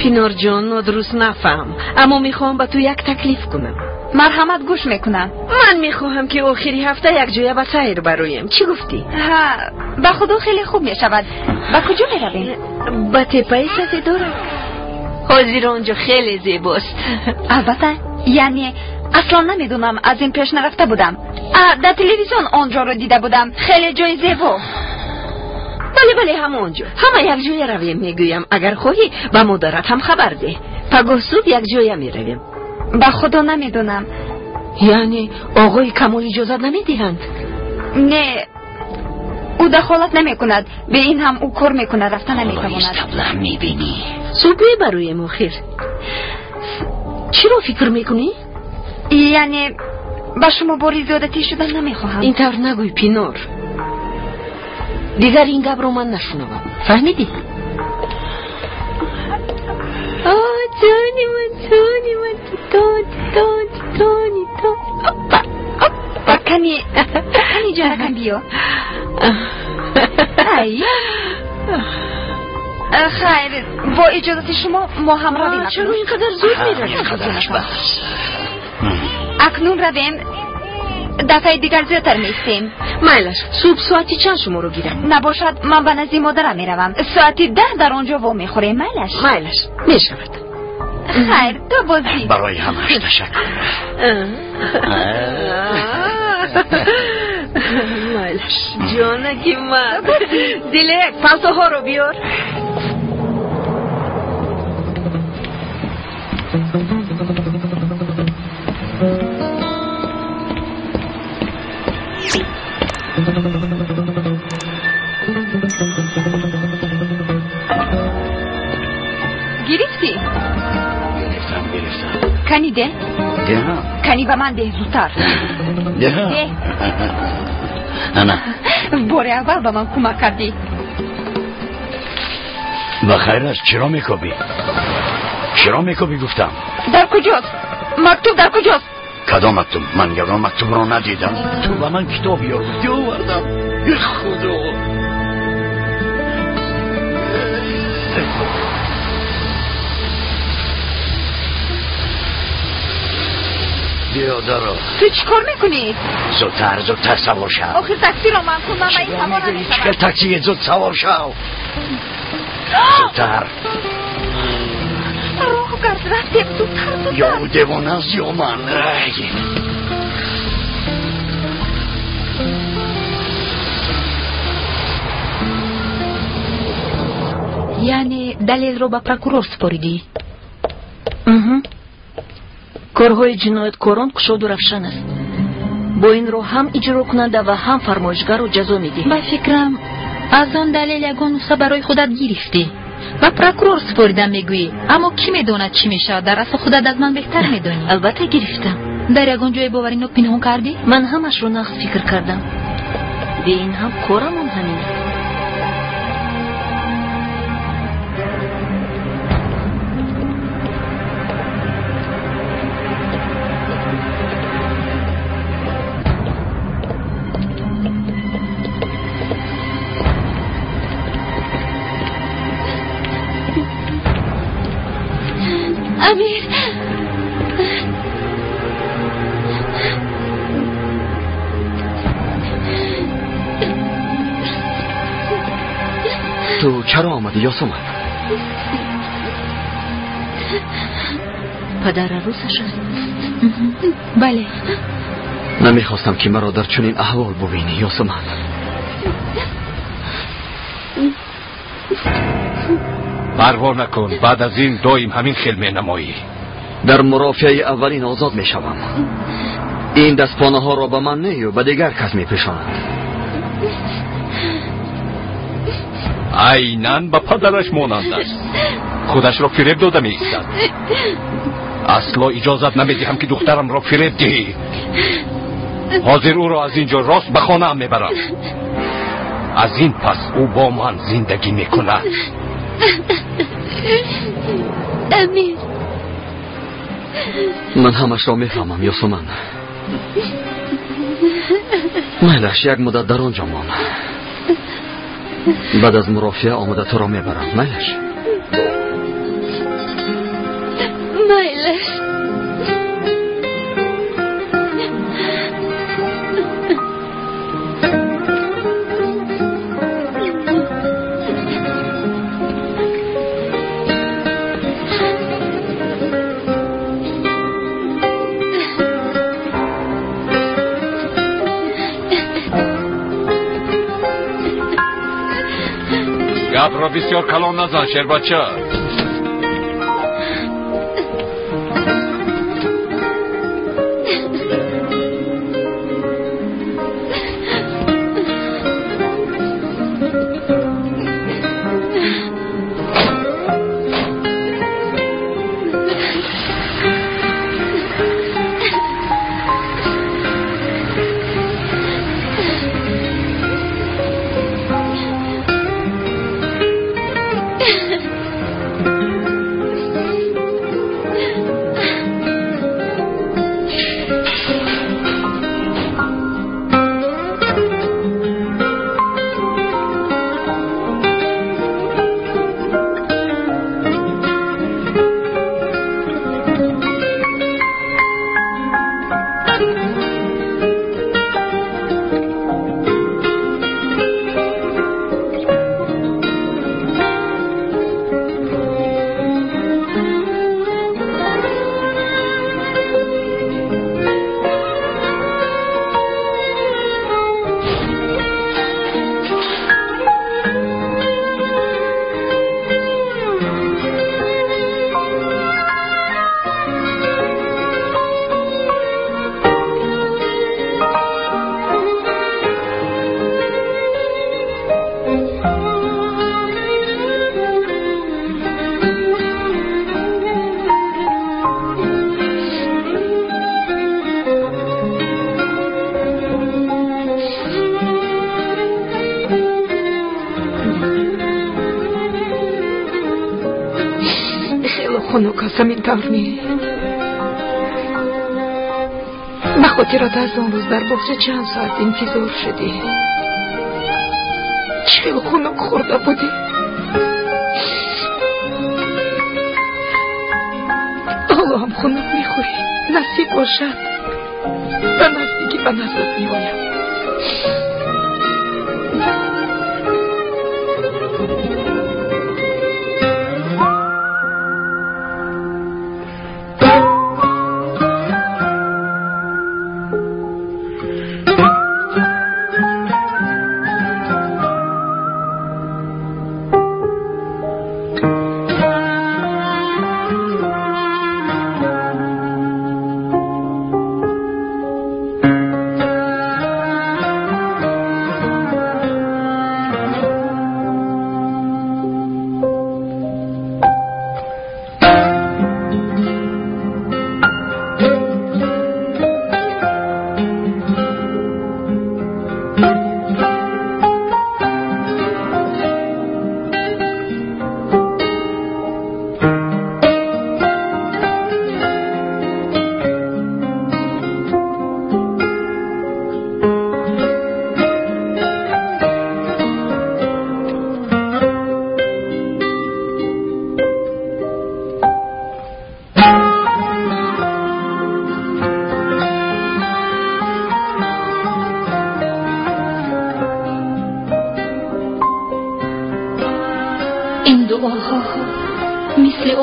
Пинор ҷон, нодуруст нафаҳм, аммо мехоҳам ба ту як таклиф кунам. Марҳамат, гӯш мекунам. Ман мехоҳам ки охири ҳафта якҷоя ба сайр бароем. Чӣ гуфтӣ? Ҳа, ба худо хеле хуб мешавад. Ба куҷо меравем? Ба теппаи Сафедорак. Ҳозир он ҷо хеле зебост. Албатта, яъне аслан намедонам, аз ин пеш нарафта будам. Дар телевизион он ҷоро дида будам. Хеле ҷои зебо. Бале, бале, ҳамон ҷо. Ҳама якҷоя равем, мегӯям. Агар хоҳӣ, ба модарат ҳам хабар деҳ. Пагоҳ субҳ якҷоя меравем. Ба худо намедонам. Яъне оғои Камол иҷозат намедиҳанд? Не, ӯ дахолат намекунад. Бе ин ҳам ӯ кор мекунад, рафта наметавонад. Таблам мебинӣ. Субҳ мебароем охир. Чиро фикр мекунӣ? Яъне ба шумо бори зиёдатӣ шудан намехоҳам. Ин тавр нагӯй, Пинор. Дигар ин гапро ман нашунавам. Фаҳмидӣ? Ҷони ман, ҷони ман, тон, тон, тон, опа, опа. Кани, кани ҷонакам биё. Ай. Хайр, бо иҷозати шумо мо ҳам равем. Чаро ин қадар зуд меравем? Ин қадараш бас. Акнун равем. Дафъаи дигар зиёдтар меистем. Майлаш, субҳ соати чанд шуморо гирам? Набошад, ман ба назди модарам меравам. Соати 10 дар он ҷо вомехӯрем. Майлаш? Майлаш, мешавад. Хайр, то бозӣ. Барои ҳамааш ташаккур. Майлаш, ҷонаки ман. Дилек, палтоҳоро биёр. Гирифтӣ? Гирифтам, гирифтам. Кани де? Деҳам. Кани ба ман деҳ зудтар. Деҳам. Деҳ. Ана. Бори аввал ба ман кӯмак кардӣ. Ба хайр аст, чиро мекобӣ? Чиро мекобӣ гуфтам? Дар куҷост? Мактуб дар куҷост? Кадом мактуб? Ман ягон мактубро надидам. Ту ба ман китоб ёр гуфтӣ, овардам. Худо! Биё даро. Ту чӣ кор мекунӣ? Зудтар, зудтар савор шав. Охир таксиро ман кун, ман ба ин савор намешавам. Чӣ такси, зуд савор шав. Зудтар. Роҳ гард, рафтем, зудтар, зудтар. Ё ӯ девона аст, ё ман. Яъне далелро ба прокурор супоридӣ? Корҳои ҷинояткорон кушоду равшан аст. Бо ин роҳ ҳам иҷрокунанда ва ҳам фармоишгарро ҷазо медиҳем. Ба фикрам, аз он далел ягон нусха барои худат гирифтӣ. Ба прокурор супоридам мегӯӣ, аммо кӣ медонад чӣ мешавад? Дар асл худат аз ман беҳтар медонӣ. Албатта гирифтам. Дар ягон ҷое боваринок пинҳон кардӣ? Ман ҳамашро нағз фикр кардам. Бе ин ҳам корамон ҳамин аст. Амир, ту чаро омадӣ, Ёсуман? Падар арӯсаш аст. Бале. Намехостам ки маро дар чунин аҳвол бубинӣ, Ёсуман. Парво накун, баъд аз ин доим ҳамин хел менамоӣ. Дар мурофиаи аввалин озод мешавам. Ин дастпонаҳоро ба ман нею ба дигар кас мепӯшонанд. Айнан ба падараш монанд аст. Худашро фиреб дода меистад. Асло иҷозат намедиҳам ки духтарамро фиреб диҳӣ. Ҳозир ӯро аз ин ҷо рост ба хонаам мебарам. Аз ин пас ӯ бо ман зиндагӣ мекунад. Амир, ман ҳамашро мефаҳмам, Ёсуман. Майлаш, як муддат дар он ҷо мон. Баъд аз мурофиа омода туро мебарам. Майлаш? Майлаш. Гапро бисёр калон назан, шербача. Ҳамин тавр не, ба хотират аз он рӯз дар боғча чанд соат интизор шудӣ, чӣ хел хунук хӯрда будӣ. Ҳоло ҳам хунук мехӯрӣ. Насиб бошад, ба наздикӣ ба наздат меоям.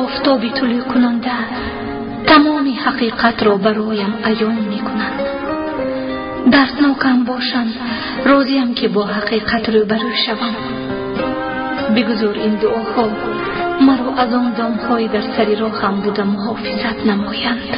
Офтоби тулӯъкунанда тамоми ҳақиқатро бароям аён мекунанд. Дарднокам бошанд, розиям ки бо ҳақиқат рӯбарӯ шавам. Бигузор ин дуоҳо маро аз он домҳои дар сари роҳам буда муҳофизат намоянд.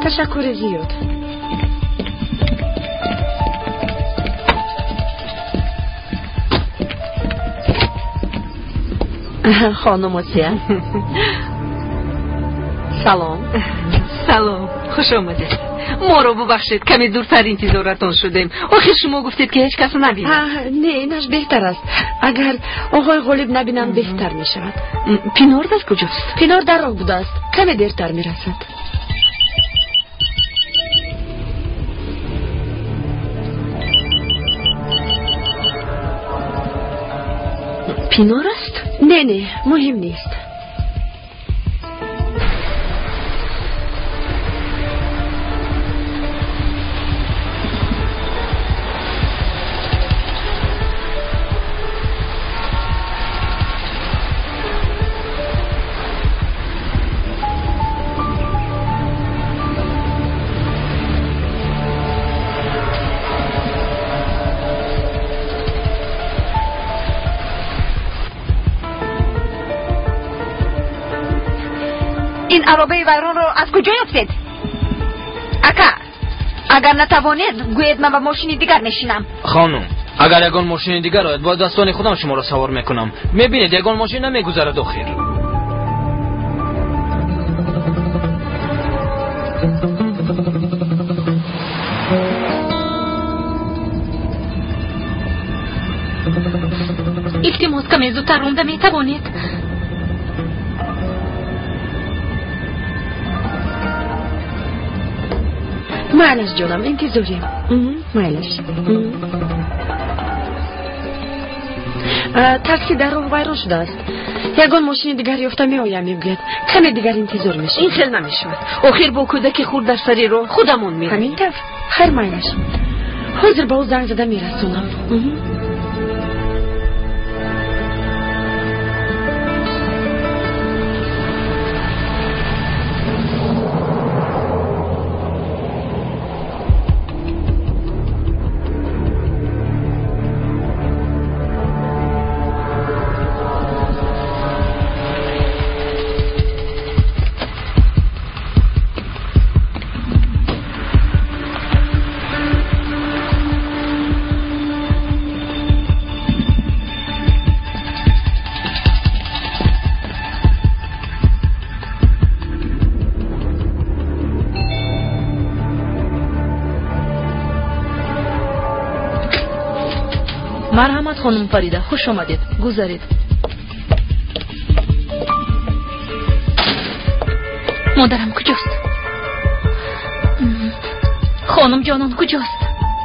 Ташаккури зиёд. Хонум Осия. Салом. Салом. Хуш омадед. Моро бубахшед, каме дуртар интизоратон шудем. Охир шумо гуфтед, ки ҳеҷ кас набинад. Не, инаш беҳтар аст. Агар оғои Ғолиб набинанд, беҳтар мешавад. Пинор дар куҷост? Пинор дар роҳ будааст. Каме дертар мерасад. Пинор аст? Не, не, муҳим нест. Ин аробаи вайронро аз куҷо ёфтед? Ака, агар натавонед, гӯед ман ба мошини дигар мешинам. Хонум, агар ягон мошини дигар ояд, бо дастони худам шуморо савор мекунам. Мебинед, ягон мошин намегузарад охир. Илтимос, каме зудтар ронда метавонед? Майлаш, ҷонам, интизорем. Майлаш. Такси дар роҳ вайрон шудааст. Ягон мошини дигар ёфта меоям, мегӯяд. Каме дигар интизор мешавем. Ин хел намешавад. Охир бо кӯдаки хурд дар сари роҳ худамон меравем. Ҳамин тавр? Хайр, майлаш. Ҳозир ба ӯ занг зада мерасонам. Марҳамат, хонум Фарида, хуш омадед. Гузаред. Модарам куҷост? Хонум ҷонон куҷост?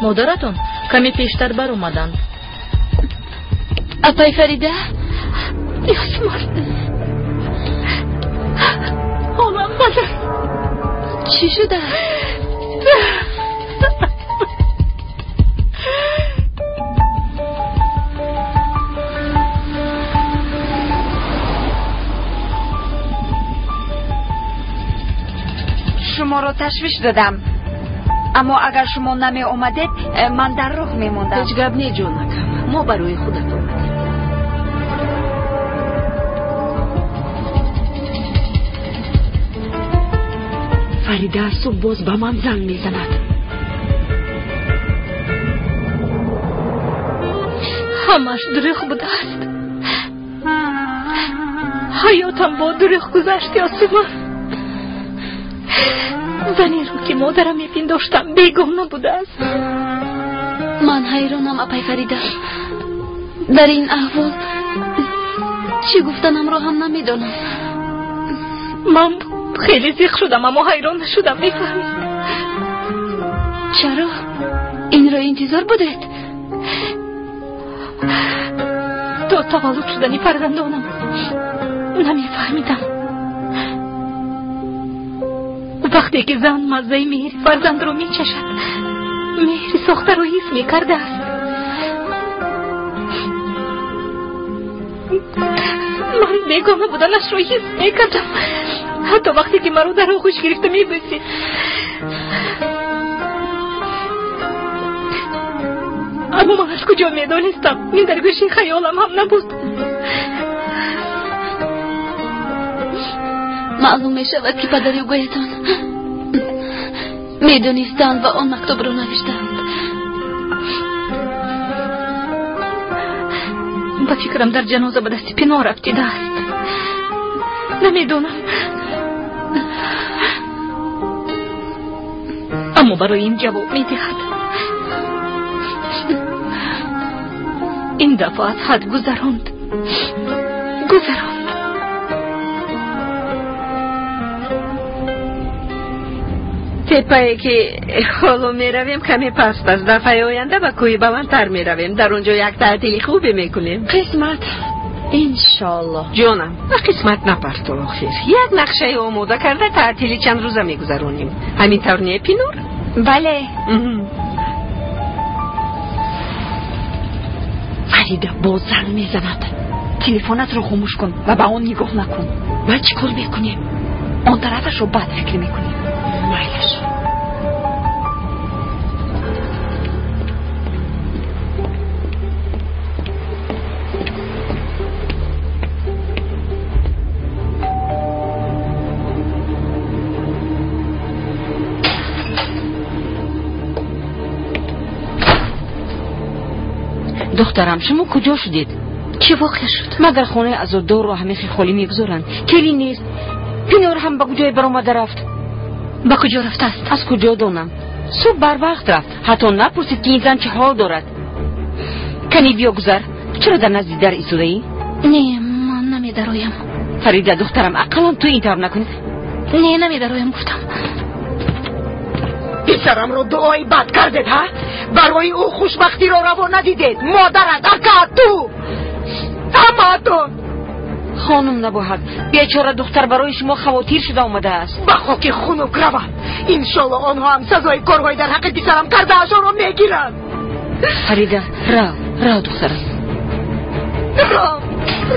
Модаратон каме пештар баромаданд. Апай Фарида, Ёсмар. Ҳолам бад аст. Чӣ шудааст? Шуморо ташвиш додам, аммо агар шумо намеомадед, ман дар роҳ мемондам. Ҳеҷ гап не, ҷонакам, мо барои худат омадем. Фарида аз субҳ боз ба ман занг мезанад. Ҳамаш дурӯғ будааст. Ҳаётам бо дурӯғ гузашт, Ёсумар. Занеро ки модарам мепиндоштам, бегона будааст. Ман ҳайронам, апай Фарида. Дар ин аҳвол чӣ гуфтанамро ҳам намедонам. Ман хеле зиқ шудам, аммо ҳайрон нашудам, мефаҳмед. Чаро? Инро интизор будед? То таваллуд шудани фарзандонам намефаҳмидам. Вақте Вақте ки зан маззаи меҳри фарзандро мечашад, меҳри сохтаро ҳис мекардааст. Ман бегона буданашро ҳис мекардам, ҳатто вақте ки маро дар оғӯш гирифта мебӯсид. Аммо ман аз куҷо медонистам? Ин дар гӯши хаёлам ҳам набуд. Маълум мешавад, ки падари угоятон медонистанд ва он мактубро навиштаанд. Ба фикрам, дар ҷаноза ба дасти Пинор афтидааст. Намедонам, аммо барои ин ҷавоб медиҳад. Ин дафъа аз ҳад гузаронд, гузаронд. Теппае ки ҳоло меравем, каме паст аст. Дафъаи оянда ба кӯҳи баландтар меравем. Дар он ҷо як таътили хубе мекунем. Қисмат, иншоаллоҳ. Ҷонам, ба қисмат напарто. Охир як нақшаи омода карда, таътили чанд рӯза мегузаронем. Ҳамин тавр не, Пинур? Бале. Фарида боз занг мезанад. Телефонатро хомӯш кун ва ба он нигоҳ накун. Баъд чӣ кор мекунем? Он тарафашро баъд фикр мекунем. Майлаш. Духтарам, шумо куҷо шудед? Чӣ воқеа шуд? Магар хонаи азобдорро ҳамихи холӣ мегузоранд? Келин нест, Пинор ҳам ба куҷое баромада рафт. Ба куҷо рафтааст? Аз куҷо донам? Субҳ барвақт рафт, ҳатто напурсид, ки ин зан чӣ ҳол дорад. Кани биё, гузар. Чаро дар назди дар истодаӣ? Не, ман намедароям. Фарида, духтарам, ақаллан ту ин тавр накунӣ. Не, намедароям, гуфтам. Писарамро дуои бад кардед, ҳа? Барои ӯ хушбахтиро раво надидед. Модарат, ака, ту, ҳамаатон. Хонум Набоҳат, бечора духтар барои шумо хавотир шуда омадааст. Ба хоки хунук равад. Иншолло, онҳо ҳам сазои корҳои дар ҳаққи писарам кардаашонро мегиранд. Фарида, рав, рав, духтарам. Рав.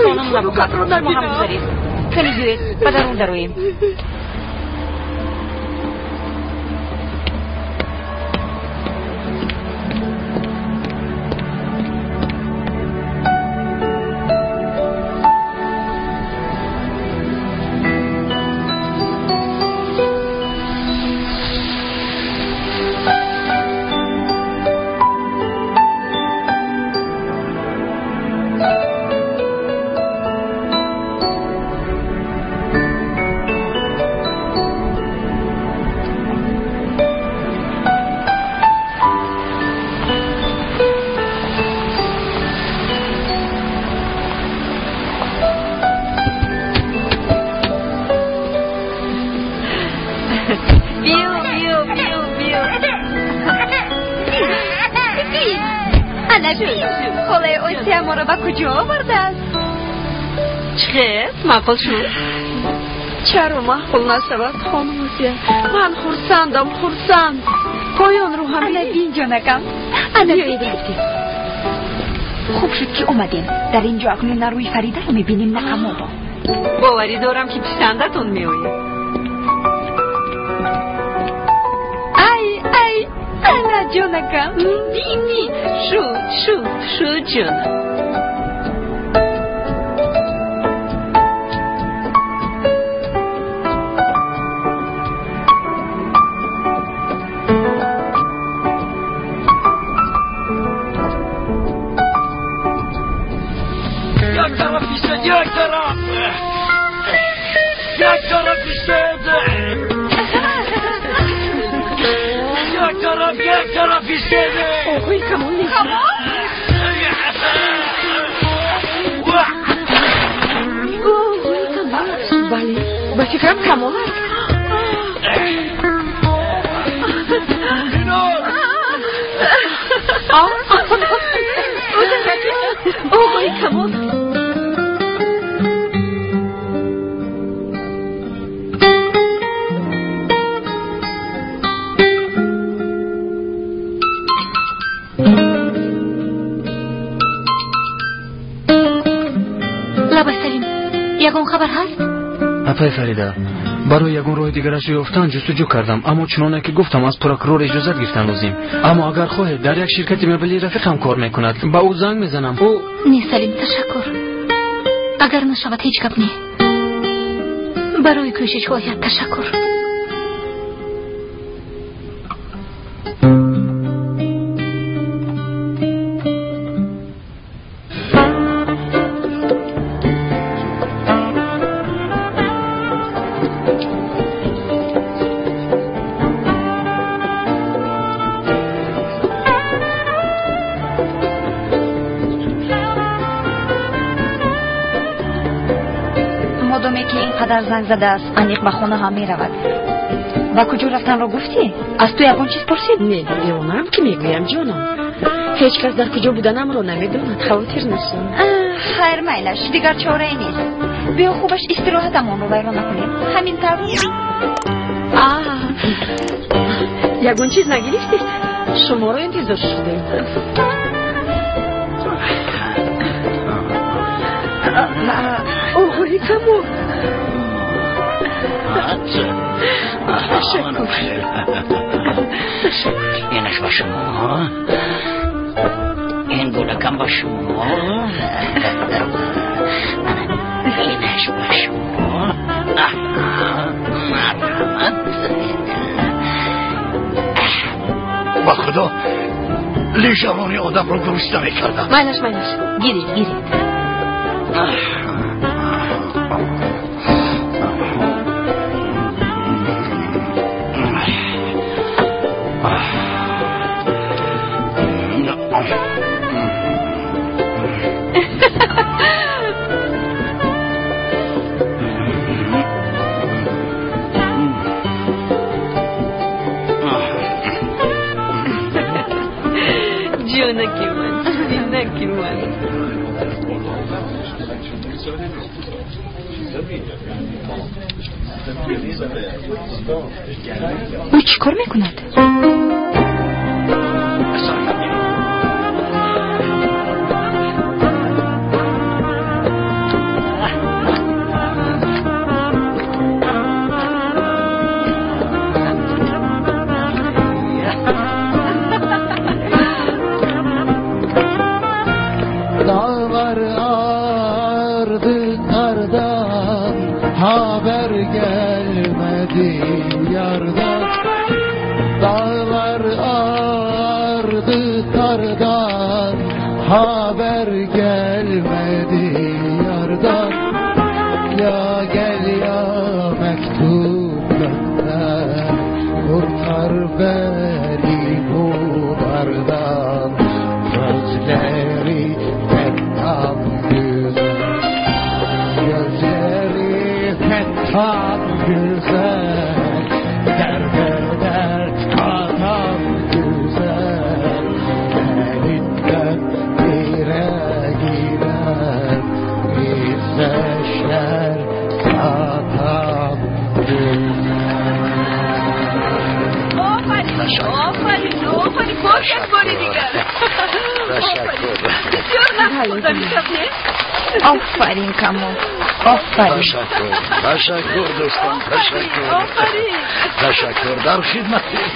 Хонум Набоҳат, шумо ҳам гузаред. Кани биёед, ба дарун дароем. Холаи Осия моро ба куҷо овардааст? Чӣ хел, маъқул шуд? Чаро маъқул нашавад, хонум Осия? Ман хурсандам, хурсанд. Поёнро ҳам. Ана бин, ҷонакам, ана бин. Хуб шуд, ки омадем. Дар ин ҷо акнун на рӯи Фаридаро мебинем, на Камолро. Боварӣ дорам, ки писандатон меояд. Ай, ай, ана, ҷонакам, бини. Шуд, шуд, шуд, ҷонам. Як тараф истед, як тараф, як тараф истед, як тараф, як тараф истед. Оғои Камол нест. Камол. Оғои Камол, бале, ба фикрам, Камол аст. Пинор. Оғои Камол. аст? Апай Фарида, барои ягон роҳи дигарашро ёфтан ҷустуҷӯ кардам, аммо чуноне ки гуфтам, аз прокурор иҷозат гирифтан лозим. Аммо агар хоҳед, дар як ширкати мебелӣ рафиқам кор мекунад, ба ӯ занг мезанам. Ӯ Не, Салим, ташаккур. Агар нашавад, ҳеҷ гап не. Барои кӯшишҳоят ташаккур. Модоме ки ин қадар занг задааст, аниқ ба хона ҳам меравад. Ба куҷо рафтанро гуфтӣ? Аз ту ягон чиз пурсид? Не, девонаам ки мегӯям, ҷонам. Ҳеҷ кас дар куҷо буданамро намедонад, хавотир нашав. Хайр, майлаш, дигар чорае нест. Биё хубаш истироҳатамонро вайрон накунем. Ҳамин тавр. Ягон чиз нагирифтед? Шуморо интизор шудем. Оғои Камол, ташаккур. Ташаккур. Инаш ба шумо, ин гулакам ба шумо, инаш ба шумо. Марҳамат. Ба худо, лежарони одамро гурусна мекардам. Майлаш, майлаш, гиред, гиред. Ҷонаки ман, ширинаки ман. Ӯ чӣ кор мекунад? Dağlar ardı kardan, haber gelmedi yardan. Dağlar ardı kardan, haber gelmedi yardan. Ya gel ya mektup gönder, kurtar beni bu dardan. Gözleri fettan güzel, gözleri fettan güzel, derde dert katan güzel. Elinden bire giren, bize şer satan güzel. Офарин, офарин, офарин, боз як бори дигар. Ташаккур. Бисёр нағз хонда мешав, не? Офарин, Камол, офарин. Ташаккур, ташаккур, дӯстон, ташаккур. Офарин. Ташаккур, дар хидматем.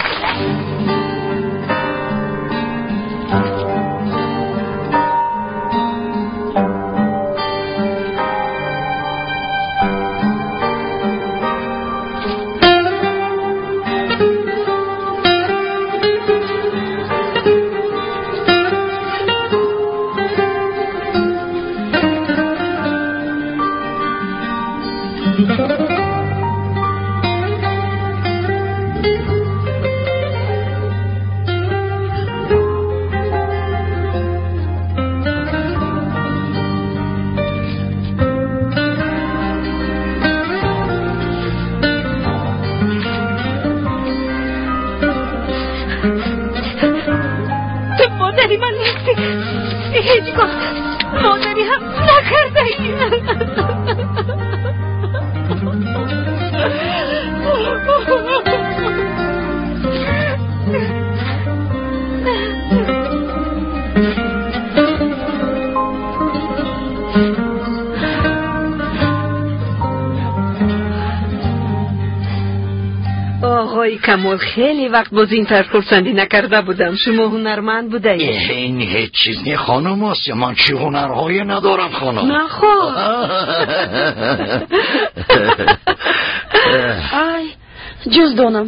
Ту модари ман нестӣ. Ҳеҷ гоҳ модарӣ ҳам накардаӣ. Корҳои Камол хеле вақт боз ин тавр хурсандӣ накарда будам. Шумо ҳунарманд будаед. Ин ҳеҷ чиз не, хонум Осия. Ман чӣ ҳунарҳое надорам, хонум. Наход. Ай, ҷуздонам.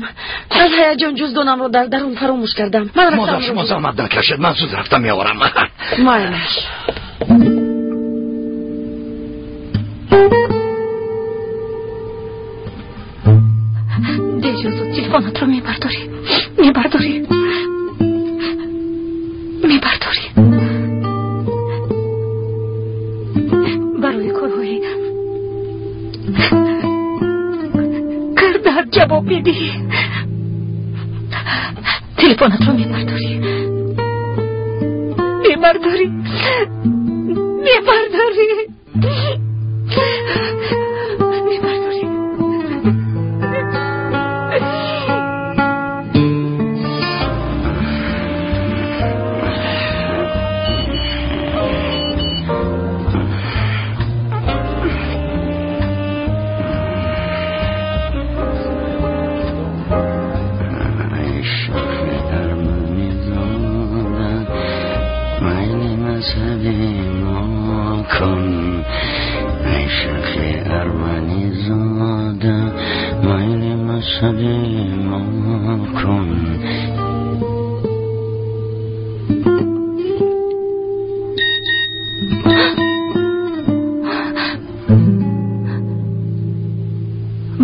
Аз ҳаяҷон ҷуздонамро дар дарун фаромӯш кардам. Ман рафтам. Модар, шумо заҳмат накашед, ман зуд рафта меорам. Майлаш. Дер ё зуд телефонатро мебардорӣ, мебардорӣ, мебардорӣ. Барои корҳои кардаат ҷавоб медиҳӣ. Телефонатро мебардорӣ, мебардорӣ, мебардорӣ, мебардорӣ.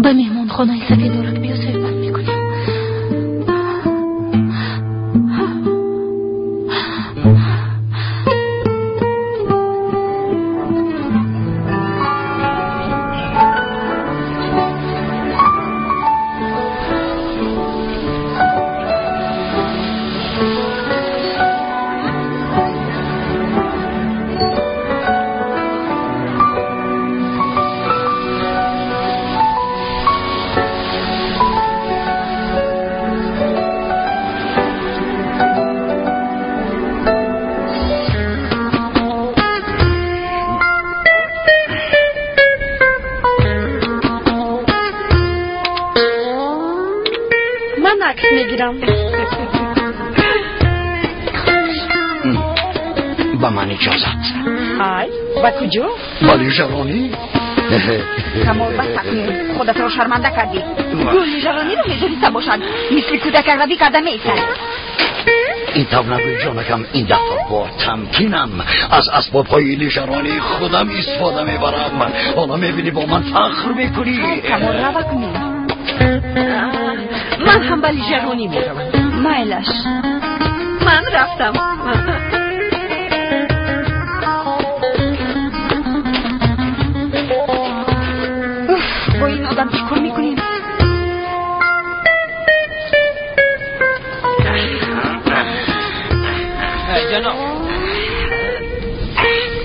Ба меҳмонхонаи Сафедорак биё суҳбат мекунем. Ба ман иҷозат. Ай, ба куҷо? Ба лижаронӣ. Камол, бас акнун худатро шарманда кардӣ. Гӯ лижарониро медониста бошад, мисли кӯдакаравӣ карда меистад. Ин тавр нагӯй, ҷонакам. Ин дафъа бо тамкинам аз асбобҳои лижаронии худам истифода мебарам. Ҳоло мебинӣ, бо ман фахр мекунӣ. Камол, рава кунем. Ман ҳам ба лижаронӣ меравам. Майлаш. Ман рафтам. Бо ин одам чӣ кор мекунем? Ҷаноб,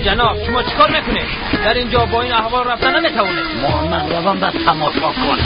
ҷаноб, шумо чӣ кор мекунед? Дар инҷо бо ин аҳвол рафта наметавонед. Ман равам, ба тамошо кун.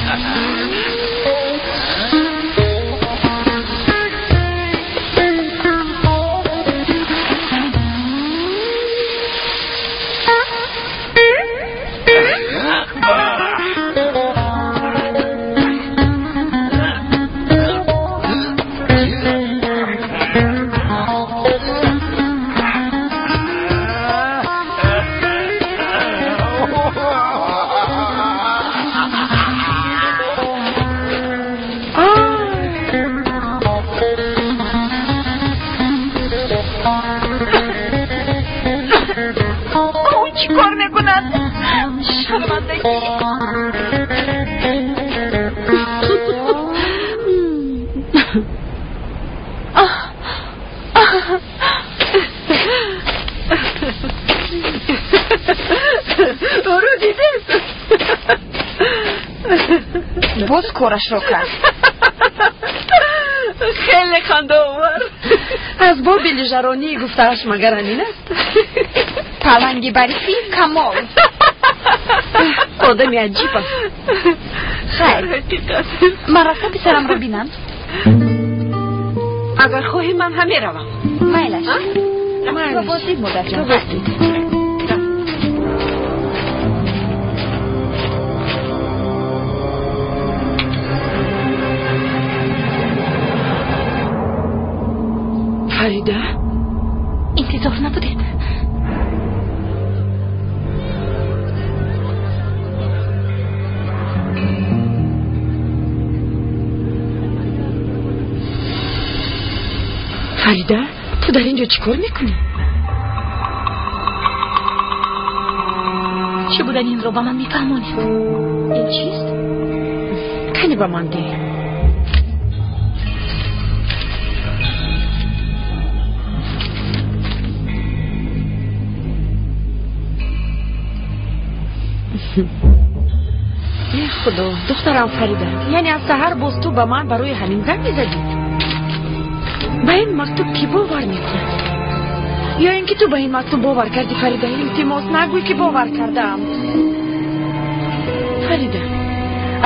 Ӯро дидед? Боз корашро кард. Хеле хандаовар. Аз боби лижаронии гуфтааш магар ҳамин аст? Паланги барфӣ Камол. Одами аҷиб аст. Хайр, ман рафта писарамро бинам. Агар хоҳӣ, ман ҳам меравам. Майлаш. Боздид, модарҷон. Боздид. Фарида, интизор набудед? Фарида, ту дар ин ҷо чӣ кор мекунӣ? Чӣ будани инро ба ман мефаҳмонед? Ин чист? Кани ба ман деҳ. Э худо, духтарам Фарида, яъне аз саҳар боз ту ба ман барои ҳамин занг мезадӣ? Ба ин мактуб кӣ бовар мекунад? Ё ин ки ту ба ин мактуб бовар кардӣ, Фарида? Илтимос, нагӯй ки бовар кардаам. Фарида,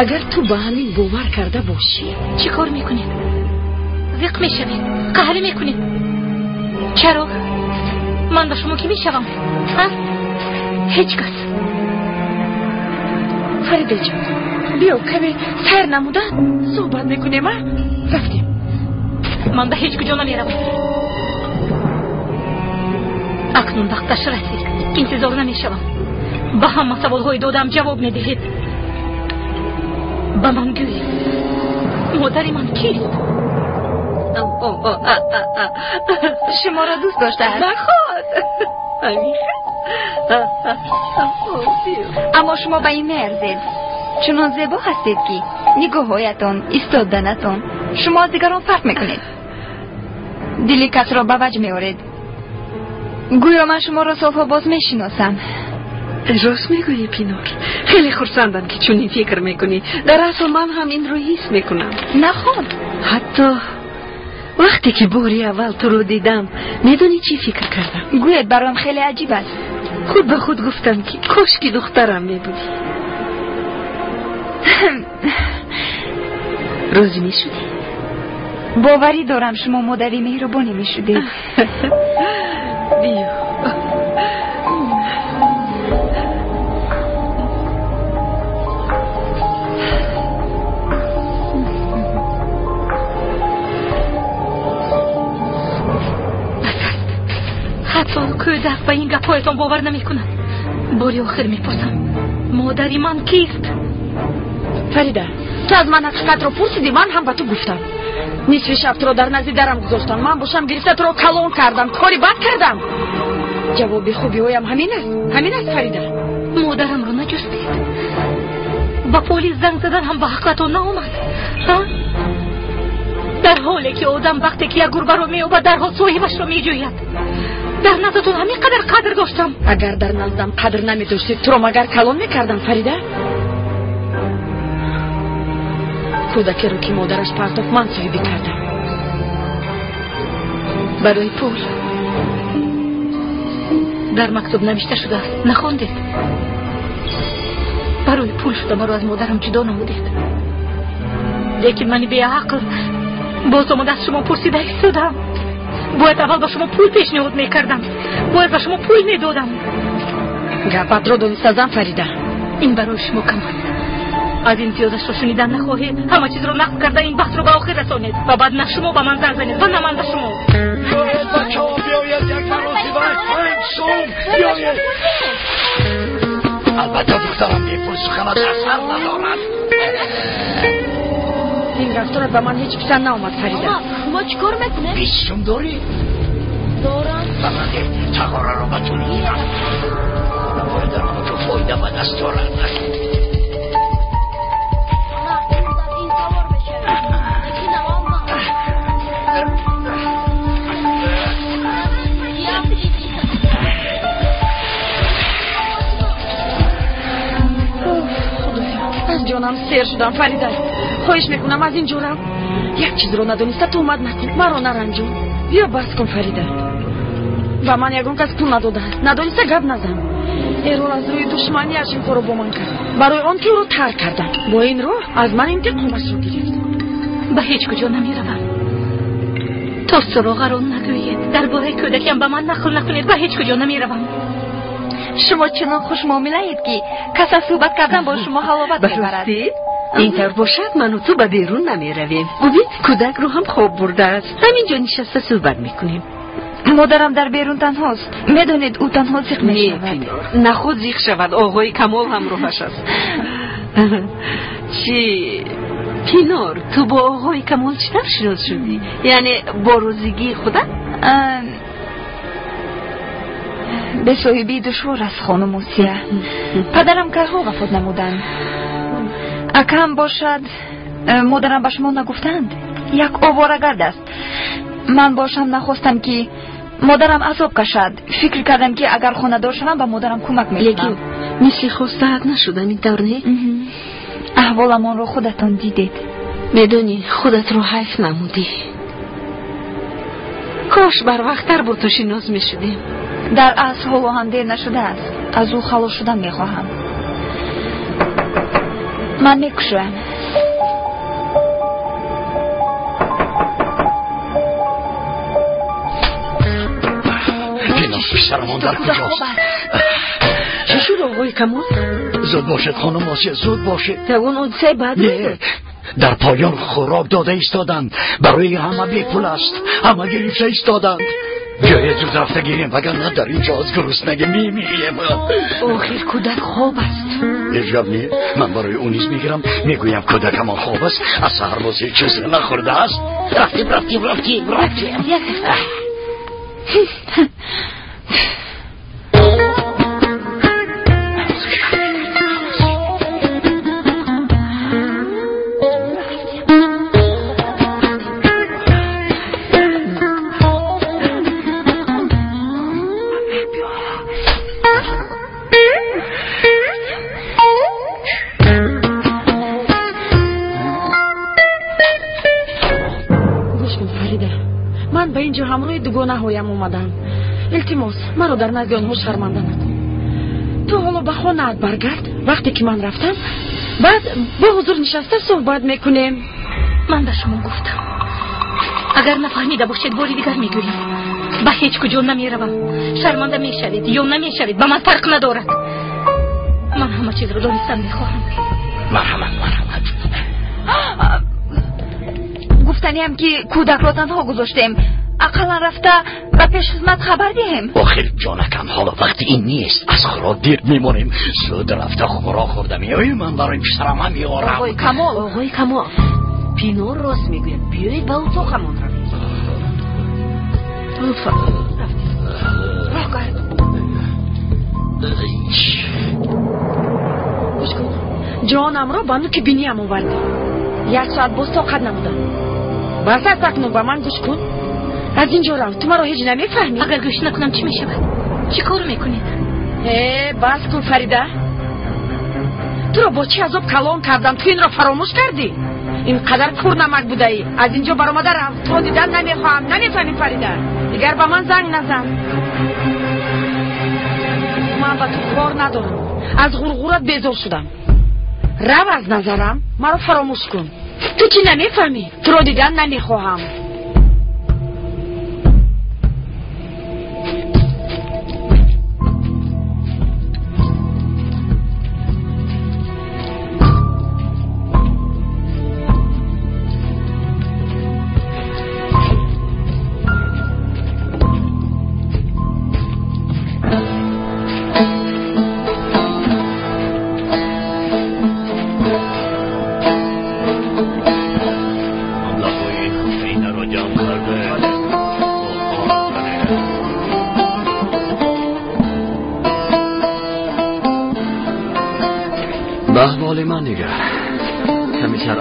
агар ту ба ҳамин бовар карда бошӣ... Чӣ кор мекунед? Зиқ мешавед, қаҳрӣ мекунед. Чаро? Ман ба шумо кӣ мешавам? Ҳеҷ кас. Фарида ҷон, биё каме сайр намуда суҳбат мекунем, а? Рафтем. Ман ба ҳеҷ куҷо намеравам. Акнун вақташ расид. Интизор намешавам. Ба ҳама саволҳои додам ҷавоб медиҳед. Ба ман гӯед, модари ман кист? Шуморо дӯст доштааст. Наход. Аммо шумо ба ин меарзед. Чунон зебо ҳастед, ки нигоҳҳоятон, истоданатон, шумо аз дигарон фарқ мекунед. Дили касро ба ваҷ меоред. Гӯё ман шуморо солҳо боз мешиносам. Рост мегӯӣ, Пинор. Хеле хурсандам, ки чунин фикр мекунӣ. Дар асл ман ҳам инро ҳис мекунам. Наход. Ҳатто вақте ки бори аввал туро дидам, медонӣ чӣ фикр кардам? Гӯед, бароям хеле аҷиб аст. Худ ба худ гуфтам, ки кош ки духтарам мебудӣ. Розӣ мешудӣ? Боварӣ дорам, шумо модари меҳрубоне мешудед. Биё. Бас аст. Ҳатто кӯдак ба ин гапҳоятон бовар намекунад. Бори охир мепурсам, модари ман кист? Фарида, ту аз ман ҳақиқатро пурсидӣ, ман ҳам ба ту гуфтам. Нисфи шаб туро дар назди дарам гузоштам. Ман бошам гирифта туро калон кардам. Кори бад кардам. Ҷавоби хубиҳоям ҳамин аст. Ҳамин аст, Фарида. Модарамро наҷустед. Ба полис занг задан ҳам ба ҳаққатон наомад. Дар ҳоле ки одам вақте ки як гурбаро меёбад, дарҳол соҳибашро меҷӯяд. Дар наздатон ҳамин қадар қадр доштам. Агар дар наздам қадр намедоштед, туро магар калон мекардам, Фарида? Кӯдакеро ки модараш партофт, ман соҳибӣ кардам. Барои пул. Дар мактуб навишта шудааст, нахондед? Барои пул шуда маро аз модарам ҷудо намудед. Лекин мани беақл боз омада аз шумо пурсида истодам. Бояд аввал ба шумо пул пешниҳод мекардам. Бояд ба шумо пул медодам. Гапатро донистазам, Фарида. Ин барои шумо кам аст. Аз ин зиёдашро шунидан нахоҳед. Ҳама чизро нақл карда ин баҳсро ба охир расонед ва баъд на шумо ба ман занг занед ва на ман ба шумо. Биёед бачаҳо, биёед, як маротиба 5 сум биёед. Албатта духтарам бепул суханат асар надорад. Ин рафторат ба ман ҳеҷ писанд наомад, Фарида. Мо чӣ кор мекунем? 20 сум дорӣ? Дорам. Ба ман деҳ, тағораро ба ту мегирам. Бояд дар куҷо фоида ба даст орад. Аз ҷонам сер шудам, Фарида. Хоҳиш мекунам, аз ин ҷо рав. Як чизро надониста туҳмат накун, маро наранҷон. Биё бас кун, Фарида. Ба ман ягон кас пул надодааст. Надониста гап назан. Эрол аз рӯи душманиаш ин корро бо ман кард. Барои он ки ӯро тарк кардам. Бо ин роҳ аз ман интиқомашро гирифт. Ба ҳеҷ куҷо намеравам. То суроғаро нагӯед, дар бораи кӯдакиам ба ман нақл накунед, ба ҳеҷ куҷо намеравам. Шумо чунон хушмуомилаед, ки кас аз суҳбат кардан бо шумо ҳаловат мебарад. Ин тавр бошад, ману ту ба берун намеравем. Бубин, кӯдакро ҳам хоб бурдааст. Ҳамин ҷо нишаста суҳбат мекунем. Модарам дар берун танҳост. Медонед, ӯ танҳо зиқ мешавад. На худ зиқ шавад, оғои Камол ҳамроҳаш аст. Чӣ Пинор, ту бо оғои Камол чӣ тавр шинос шудӣ? Яъне бо розигии худат? Бесоҳибӣ душвор аст, хонум Осия. Падарам кайҳо вафот намуданд. Акам бошад, модарам ба шумо нагуфтанд, як оворагард аст. Ман бошам нахостам ки модарам азоб кашад. Фикр кардам ки агар хонадор шавам ба модарам кӯмак мекунам. Лекин мисли хостаат нашудам, ин тавр не? Аҳволамонро худатон дидед. Медонӣ, худатро ҳайф намудӣ. Кош барвақттар бо ту шинос мешудем. Дар асл ҳоло ҳам дер нашудааст. Аз ӯ халос шудан мехоҳам. Ман мекушоям. Пинор, писарамон дар куҷост? Чӣ шуд, оғои Камол? Зуд бошед, хонум Осия, зуд бошед. Ягон ҳодисаи бад? Не, дар поён хӯрок дода истоданд. Барои ҳама бепул аст. Ҳама гирифта истоданд. Биёед зуд рафта гирем, вагарна дар ин ҷо аз гуруснагӣ мемирем. Охир кӯдак хоб аст. Ҳеҷ гап не, ман барои ӯ низ мегирам. Мегӯям кӯдакамон хоб аст, аз саҳар боз ҳеҷ чиз нахӯрдааст. Рафтем, рафтем, рафтем, рафтем. Дугонаҳоям омадам. Илтимос, маро дар назди онҳо шарманда накун. Ту ҳоло ба хонаат баргард. Вақте ки ман рафтам, баъд бо ҳузур нишаста суҳбат мекунем. Ман ба шумо гуфтам, агар нафаҳмида бошед, бори дигар мегӯям, ба ҳеҷ куҷо намеравам. Шарманда мешавед ё намешавед, ба ман фарқ надорад. Ман ҳама чизро донистан мехоҳам. Марҳамат, марҳамат. Гуфтаниам ки кӯдакро танҳо гузоштем. Ақаллан рафта ба пешхизмат хабар диҳем. Охир ҷонакам, ҳоло вақти ин нест. Аз хӯрок дер мемонем. Зуд рафта хӯрок хӯрда меоем. Ман барои писарам ҳам меорам. Оғои Камол, оғои Камол, Пинор рост мегӯяд. Биёед ба утоқамон равем. Лутфан, рафтем. Роҳ кард. Гӯш кун, ҷонамро ба нуки биниям овардӣ. Як соат боз тоқат намудам. Бас аст, акнун ба ман гӯш кун. Аз ин ҷо рав, ту маро ҳеҷ намефаҳмӣ. Агар гӯш накунам чӣ мешавад? Чӣ кор мекунед? Э, бас кун, Фарида. Туро бо чӣ азоб калон кардам, ту инро фаромӯш кардӣ? Ин қадар курнамак будаӣ. Аз ин ҷо баромада рав, туро дидан намехоҳам. Намефаҳмӣ, Фарида? Дигар ба ман занг назан. Ман ба ту кор надорам. Аз ғурғурат безор шудам. Рав аз назарам, маро фаромӯш кун. Ту чӣ намефаҳмӣ? Туро дидан намехоҳам.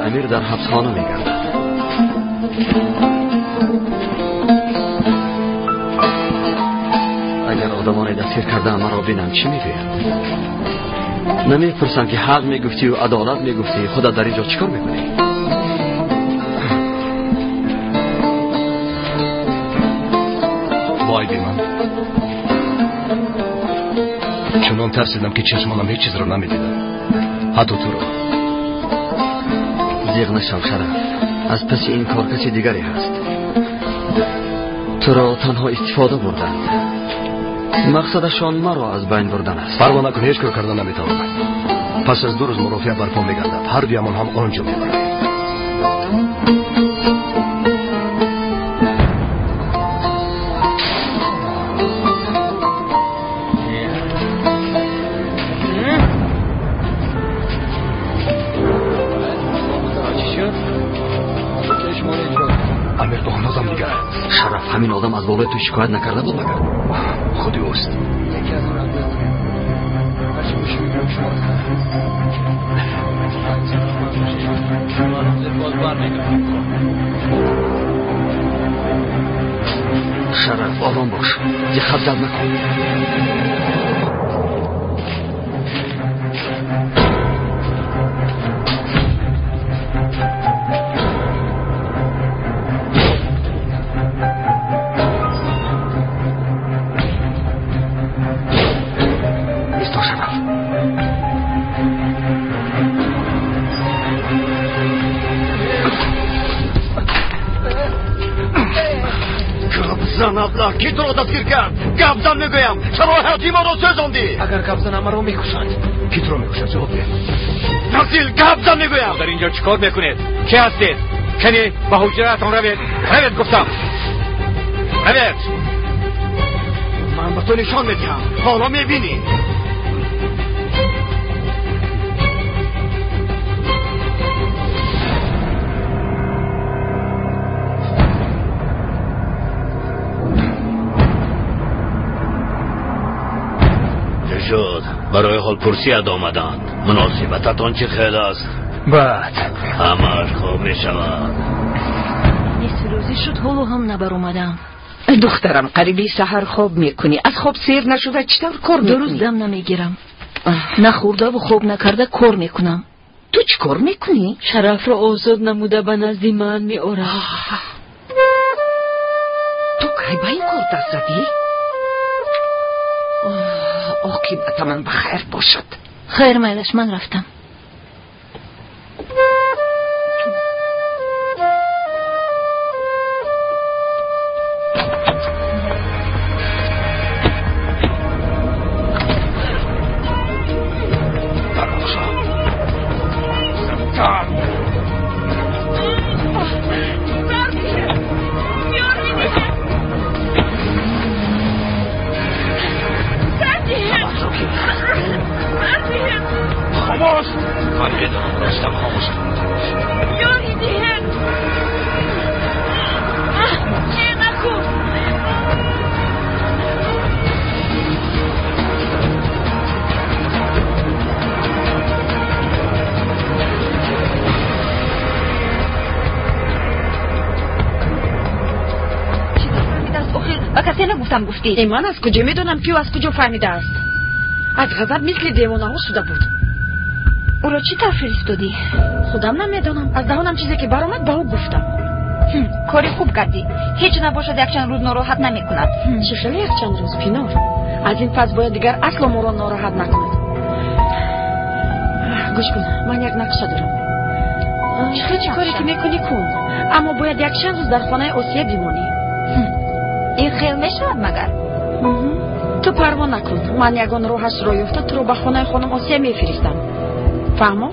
Амир дар ҳабсхона мегардад. Агар одамоне дастгир кардаам маро бинанд, чӣ мегӯянд? Намепурсам ки ҳақ мегуфтию адолат мегуфтӣ, худат дар ин ҷо чӣ кор мекунӣ? Вой биман, чунон тарсидам ки чашмонам ҳеҷ чизро намедидам, ҳатто туро. Зиғ нашав, Шараф. Аз паси ин кор каси дигаре ҳаст. Туро танҳо истифода бурданд. Мақсадашон маро аз байн бурдан аст. Парво накун, ҳеҷ кор карда наметавонам. Пас аз 2 рӯз мурофиа барпо мегардад. Ҳар дуямон ҳам он ҷо мебарем. месозам дигар. Шараф, ҳамин одам аз болои ту шикоят накарда буд магар? Худи ӯст. Шараф, ором бош, диққат зад накун. Ки туро дастгир кард? Гап зан мегӯям, чаро ҳаёти моро сӯзондӣ? Агар гап занам, маро мекушанд. Ки туро мекушад? Ҷавоб деҳ. Насил, гап зан мегӯям. Дар инҷо чӣ кор мекунед? Ки ҳастед? Кани ба ҳуҷраатон равед. Равед гуфтам, равед. Ман ба ту нишон медиҳам, ҳоло мебинӣ. شد барои ҳолпурсият омаданд. Муносибататон чӣ хел аст? Бад. Ҳамааш хуб мешавад. Нисфи рӯзӣ шуд, ҳоло ҳам набаромадам. Духтарам, қариби саҳар хоб мекунӣ. Аз хоб сер нашуда чӣ тавр кор мекунӣ? Дуруст дам намегирам. Нахӯрдаву хоб накарда кор мекунам. Ту чӣ кор мекунӣ? Шарафро озод намуда ба назди ман меорад. Ту кай ба ин кор даст задӣ? Оқибата ман ба хайр бошад. Хайр, майлаш, ман рафтам. Гуфтӣ. Ман аз куҷо медонам, ки ӯ аз куҷо фаҳмидааст? Аз ғазаб мисли девонаҳо шуда буд. Ӯро чӣ тавр фиристодӣ? Худам намедонам. Аз даҳонам чизе ки баромад, ба ӯ гуфтам. Кори хуб кардӣ. Ҳеҷ набошад, якчанд рӯз нороҳат намекунад. Чӣ хеле якчанд рӯз, Пинор? Аз ин пас бояд дигар асло моро нороҳат накунад. Гӯш кун, ман як нақша дорам. Чӣ коре ки мекунӣ, кун, аммо бояд якчанд рӯз дар хонаи Осия бимонӣ. Ин хел мешавад магар? Ту парво накун, ман ягон роҳашро ёфта туро ба хонаи хонум Осия мефиристам. Фаҳмо?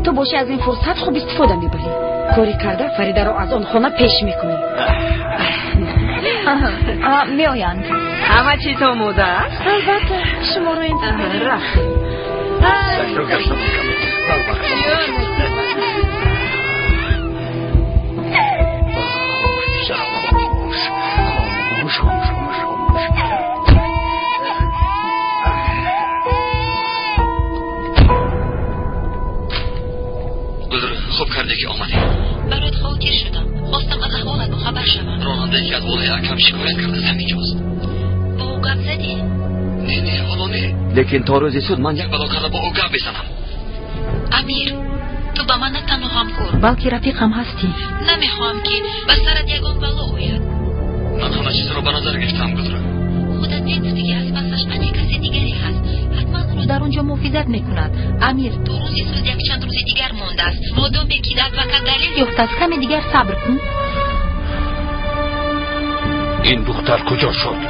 Ту бошӣ аз ин фурсат хуб истифода мебарӣ. Кори карда Фаридаро аз он хона пеш мекунӣ. Меоянд. Ҳама чиз омода аст? Албатта, шуморо интизор. Рафт. Хуб карде ки омадӣ. Бароят хотир шудам. Хостам аз аҳволат бохабар шавам. Ронандае ки аз болои акам шикоят кардааст, ҳаминҷост. Бо ӯ гап задӣ? Не, не, ҳоло не. Лекин то рӯзи суд ман як бало карда бо ӯ гап мезанам. Амир, ту ба ман на танҳо ҳамкор, балки рафиқам ҳастӣ. Намехоҳам, ки ба сарат ягон бало ояд. Ман ҳама чизро ба назар гирифтам, Гулра. Худат мегуфтӣ, ки аз пасаш ане касе дигаре ҳаст. Ҳатман ӯро дар он ҷо муҳофизат мекунад. Амир, то рӯзи суд якчанд рӯзи дигар мондааст. Модоме ки адвокат далел ёфтааст, каме дигар сабр кун. Ин духтар куҷо шуд?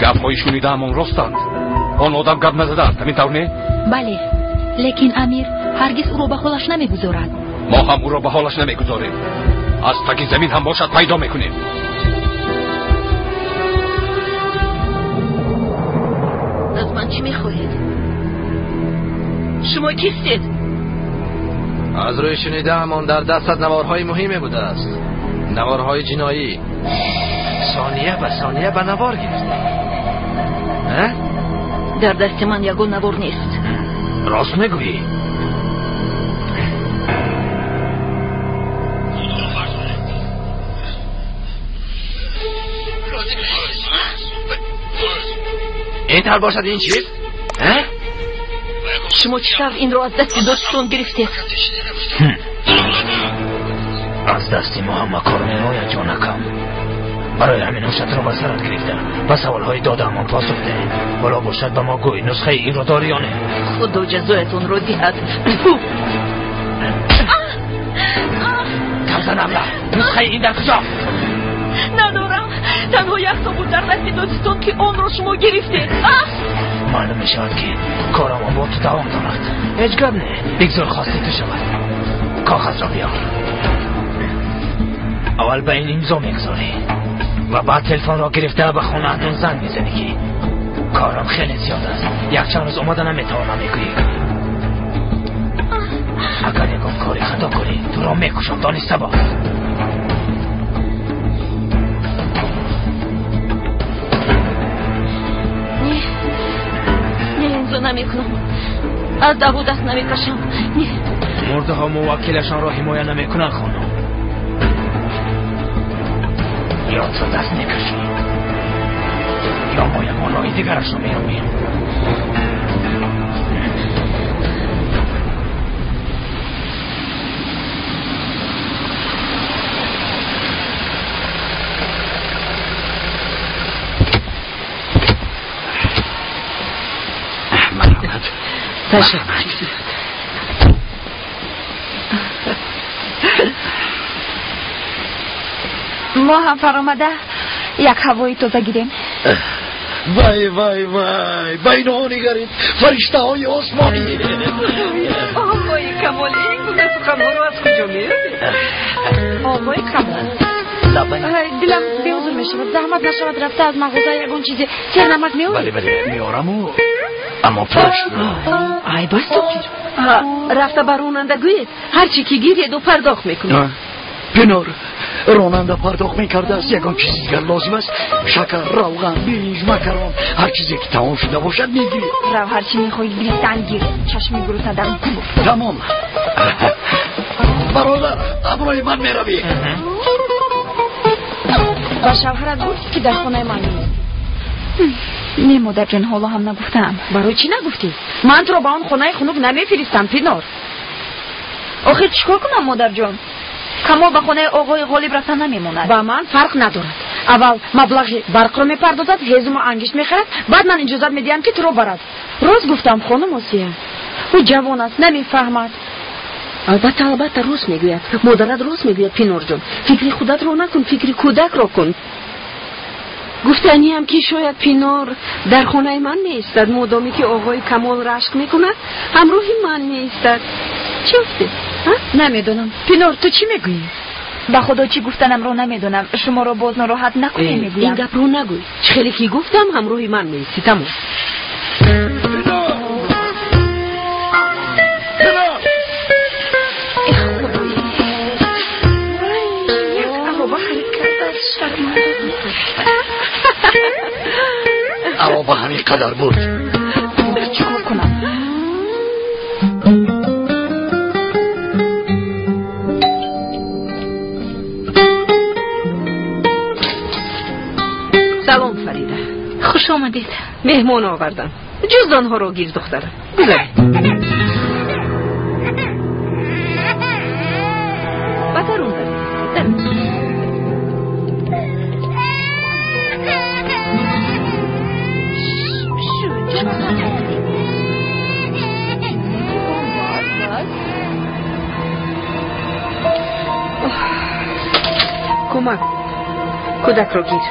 Гапҳои шунидаамон ростанд. Он одам гап назадааст, ҳамин тавр не? Бале, Лекин Амир ҳаргиз ӯро ба ҳолаш намегузорад. Мо ҳам ӯро ба ҳолаш намегузорем. Аз таги замин ҳам бошад пайдо мекунем. Аз ман чӣ мехоҳед? Шумо кистед? Аз рӯи шунидаам он дар дастат наворҳои муҳиме будааст. Наворҳои ҷиноӣ. Сония ба сония ба навор гирифта. Дар дасти ман ягон навор нест. Рост мегӯӣ? Ин тавр бошад ин чиз? Шумо чӣ тавр инро аз дасти дӯстон гирифтед? Аз дасти мо ҳама кор меояд, ҷонакам. Барои ҳамин ҳушатро ба сарат гирифта ба саволҳои додаамон посух деҳ. Ҳоло бошад ба мо гӯй нусхаи инро дорӣ ё не? Худо ҷазоятонро диҳад. Камзан абла, нусхаи ин дар куҷо? Надорам. Танҳо як то буд дар дасти дӯстон ки онро шумо гирифтед. Маълум мешавад ки корамон бо ту давом дорад. Ҳеҷ гап не, бигзор хости ту шавад. Коғазро биёр. Аввал ба ин имзо мегузорӣ ва баъд телефонро гирифта ба хонаатон занг мезанӣ ки корам хеле зиёд аст, якчанд рӯз омада наметавонам мегӯӣ. Агар ягон кори хато кунӣ туро мекушам, дониста бош. Не, имзо намекунам. Аз даъво даст намекашам. Не. Мурдаҳо муваккилашонро ҳимоя намекунанд, хонум. Ё ту даст мекашӣ, ё мо ягон роҳи дигарашро меёбем. Марҳамат. Ташаккур. Мо ҳам фаромада як ҳавои тоза гирем. Вай вай вай, ба инҳо нигаред, фариштаҳои осмонӣ. Оғои Камол, ин гуна суханҳоро аз куҷо меёбед? Оғои Камол, дилам беҳузур мешавад. Заҳмат нашавад рафта аз мағоза ягон чизе сернамак меоред? Бале, бале, меораму, аммо пулашро. Айб аст, охир. Рафта ба ронанда гӯед, ҳар чӣ ки гиред, ӯ пардохт мекунад. Пинор, ронанда пардохт мекардааст. Ягон чизи дигар лозим аст? Шакар, равған, биринҷ, макарон, ҳар чизе ки тамом шуда бошад мегиред. Рав, ҳар чӣ мехоҳӣ гирифтан гир. Чашми гурусна дар кун. Тамом. Бародар, ҳамроҳи ман меравӣ. Ба шавҳарат гуфт ки дар хонаи ман нест. Не, модарҷон, ҳоло ҳам нагуфтаам. Барои чӣ нагуфтӣ? Ман туро ба он хонаи хунук намефиристам, Пинор. Охир чӣ кор кунам, модарҷон? Камол ба хонаи оғои Ғолиб рафта намемонад. Ба ман фарқ надорад. Аввал маблағи барқро мепардозад, ҳезуму ангишт мехарад, баъд ман иҷозат медиҳам ки туро барад. Рост гуфтам, хонум Осия. Ӯ ҷавон аст, намефаҳмад. Албатта, албатта, рост мегӯяд. Модарат рост мегӯяд, Пинорҷон. Фикри худатро накун, фикри кӯдакро кун. Гуфтаниам ки шояд Пинор дар хонаи ман меистад, модоме ки оғои Камол рашк мекунад, ҳамроҳи ман меистад. Чӣ гуфтед? Намедонам. Пинор, ту чӣ мегӯӣ? Ба худо чӣ гуфтанамро намедонам. Шуморо боз нороҳат накунем мегӯям. Ин гапро нагӯй. Чӣ хеле ки гуфтам, ҳамроҳи ман меистӣ. Тамом. Як ароба харид кардааст, шарманда. Ароба ҳамин қадар буд. Чӣ кор кунам? Салом, Фарида. Хуш омадед. Меҳмон овардам. Ҷуздонҳоро гир, духтарам. Гузаред. Ба дарун даред. Кӯмак, кӯдакро гир.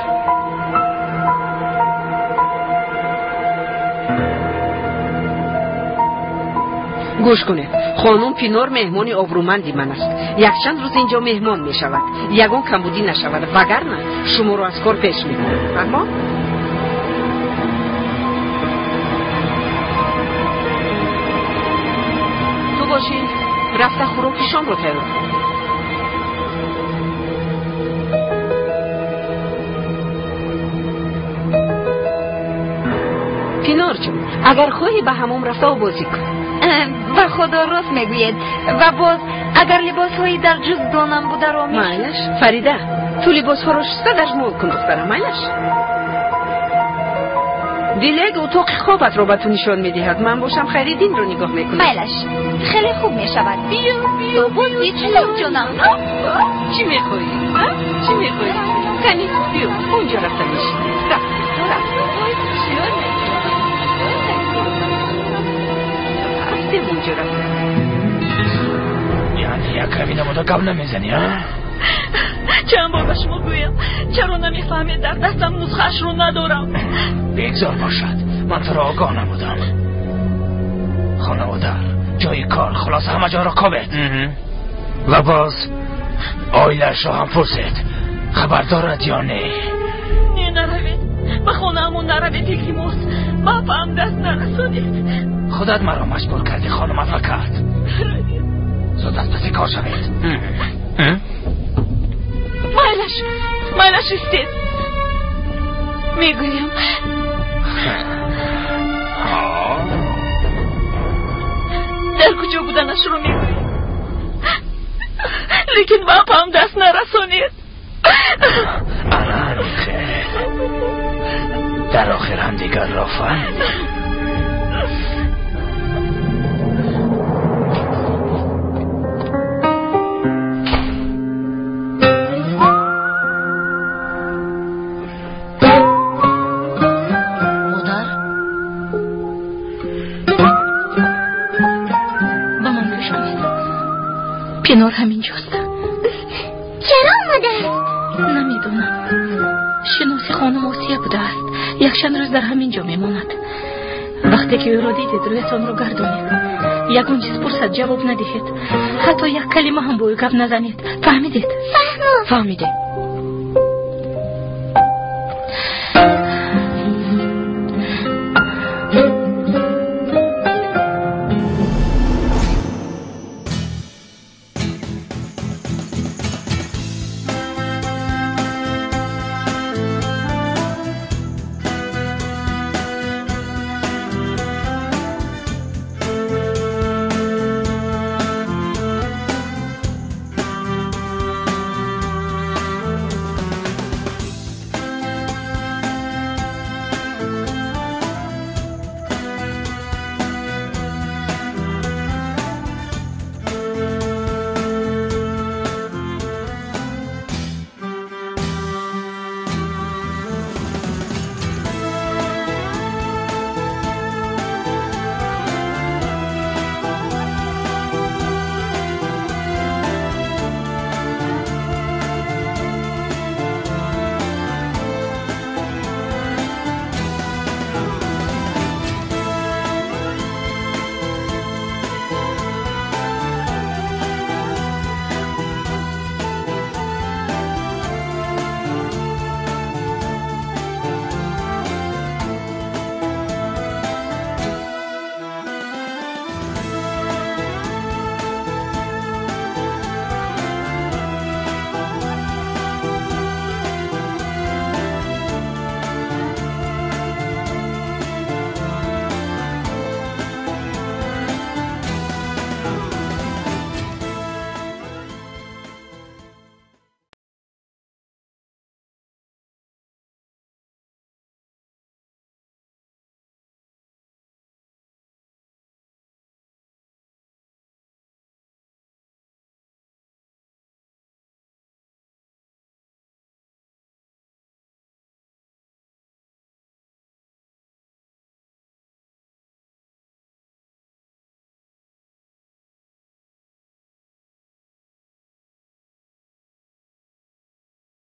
Гӯш кунед, хонум Пинор меҳмони обрӯманди ман аст. Якчанд рӯз инҷо меҳмон мешавад. Ягон камбудӣ нашавад, вагарна шуморо аз кор пеш мекунам. Фаҳмо? Ту бошӣ, рафта хӯроки шомро тайёр кун. Пинор ҷон, агар хоҳӣ ба ҳамом рафта обозӣ кун. Ба худо рост мегӯед. Ва боз агар либосҳои дар ҷуздонам бударо майлаш. Фарида, ту либосҳоро шуста дашмол кун, духтарам, майлаш. Дилек утоқи хобатро ба ту нишон медиҳад. Ман бошам Хайриддинро нигоҳ мекунам. Майлаш, хеле хуб мешавад. Биё, биё, боз чӣ ҷонам? Чӣ мехоҳӣ? Чӣ мехоҳӣ? Кани, биё, онҷо рафта мешин. Рафт, рафт. Онҷо рафт. Яъне як ками намуда гап намезанӣ, а? Чанд бор ба шумо гӯям, чаро намефаҳмед, дар дастам нусхаашро надорам. Бегзор бошад, ман туро огоҳ намудам. Хонаводар, ҷои кор, хулоса ҳама ҷоро кобед. Ва боз оилаашро ҳам пурсед, хабар дорад ё не? Не, наравед, ба хонаамон наравед, илтимос, ба апаам даст нарасонед. Худат маро маҷбур кардӣ, хонум адвокат. Зуд аз паси кор шавед. Майлаш, майлаш, истед. Мегӯям. Дар куҷо буданашро мегӯям. Лекин ба апаам даст нарасонед. Ана ҳамин хел. Дар охир ҳамдигарро фаҳмидем. Пинор ҳаминҷост. Чаро омадааст? Намедонам. Шиноси хонум Осия будааст. Якчанд рӯз дар ҳамин ҷо мемонад. Вақте ки ӯро дидед, рӯятонро гардонед. Ягон чиз пурсад, ҷавоб надиҳед. Ҳатто як калима ҳам бо ӯ гап назанед. Фаҳмидед? Фаҳмо. Фаҳмидем.